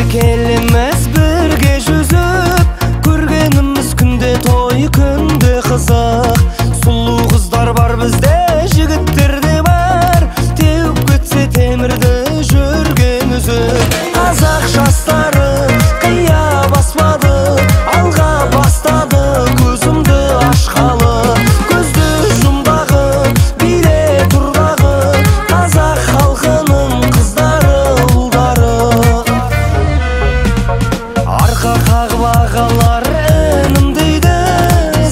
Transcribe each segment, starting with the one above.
Келеміз бірге жүзіп, көргеніміз күнде той, күнде қызық. Сұлу қыздар бар бізде, жігіттер де бар, теуіп кетсе темірді жүрген үзіп. Қазақ жастары қия баспады, алға бастады, көзімді ашқалы. Көзді жұмдағы, биле тұрдағы, қазақ халқының қыздары, ұлдары. Арқа қағып ағалар інім дейді,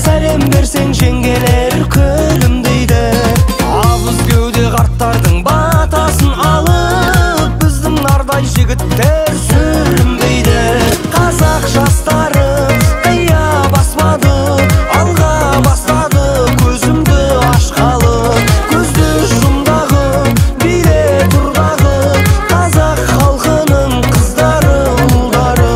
сәлем берсең жеңгелер күлімдейді. Абыз кеуде қарттардың батасын алып, біздің нардай жігіттер сүрінбейді. Қазақ жастары қия баспады, алға бастады, көзімді ашқалы. Көзді жұмдағы, биле тұрдағы, қазақ халқының қыздары, ұлдары.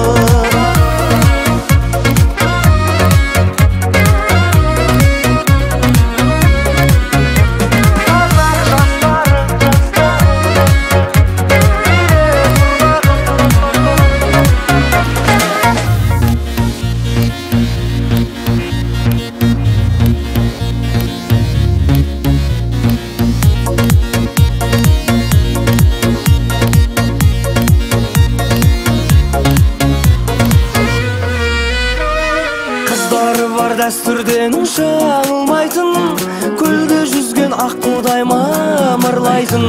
Қыздары бар дәстүрден жаңылмайтын, көлде жүзген аққудай мамырлайтын.